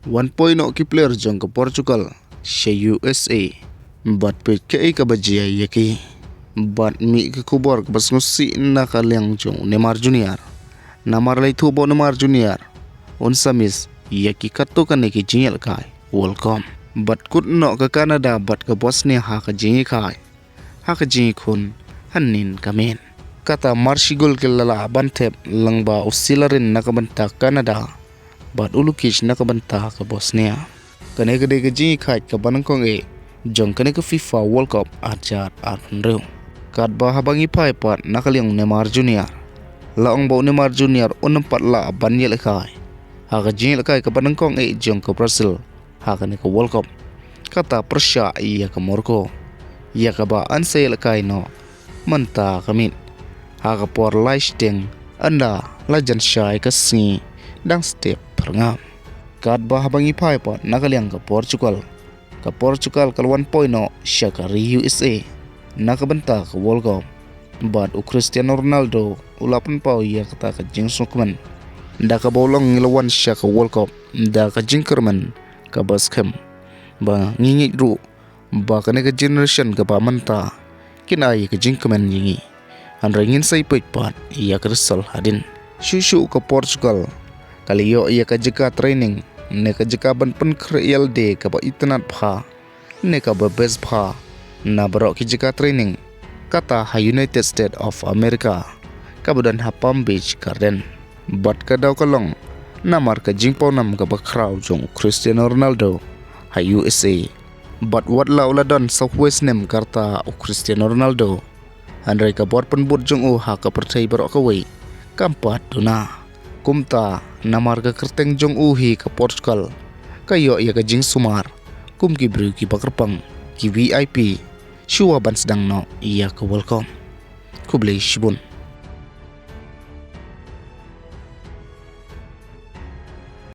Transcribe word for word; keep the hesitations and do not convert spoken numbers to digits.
Wan poi noh ki player jong ka Portugal sha U S A. Bad peit kaei kaba jia ïa ki. Bad mih ka khubor kaba sngewsih na ka liang jong u Neymar Junior. Namar la ïathuh ba u Neymar Junior un sa miss ïa ki katto katne ki jingïalehkai World Cup. Bad kut noh ka Canada bad ka Bosnia ha ka jingïalehkai ha ka jingïakhun hynnin ka miet. Kata mar shi gol ki la lah ban thep lyngba u Celeryn na ka bynta Canada bad u Lukic na ka bynta ka Bosnia. Kane ka dei ka jingïakhaid kaba nyngkong eh jong kane ka FIFA World Cup arhajar arphew hynriew. Katba haba ngi phai pat na ka liang u Neymar Junior, la ong ba u Neymar Junior un ym pat lah ban ïalehkai ha ka jingïalehkai kaba nyngkong eh jong ka Brazil ha kane ka World Cup. Kata pyrshah ïa ka Morocco, ïa kaba yn sa ïalehkai noh mynta ka miet ha ka por lai shiteng, ynda la jan shai ka sngi dang step phyrngap. Katba haba ngi phai pat na ka liang ka Portugal, ka Portugal ka la wan poi noh sha ka ri U S A na ka bynta ka World Cup. Bad u Cristiano Ronaldo u la pynpaw ïa kata ka jingsngewkmen da kaba u la ong, ngi la wan sha ka World Cup da ka jingkyrmen kaba skhem, ba ngi ngeit ruh ba kane ka generation kaba mynta kin ai ïa ka jingkmen ïa ngi. Hynrei ngin sa ïa peit pat ïa ka result hadien. Shuh shuh ka Portugal ka la ïoh ïa ka jaka training ne ka jaka ban pynkhreh ïalade kaba itynnad bha ne kaba best bha na baroh ki jaka training, kata ha United States of America, kaba don ha Palm Beach Garden. Bad ka daw ka long namar ka jingpawnam kaba khraw jong u Cristiano Ronaldo ha U S A. Bad wat la u la don saw phew snem ka rta u Cristiano Ronaldo, hynrei ka bor pynbud jong u ha ka pyrthei baroh kawei kam pat duna. Kumta namar ka kyrteng jong u hi ka Portugal, ka ïoh ïa ka jingsumar kum ki briew kiba kyrpang, ki V I P, shuwa ban sdang noh ïa ka World Cup. Khublei shibun.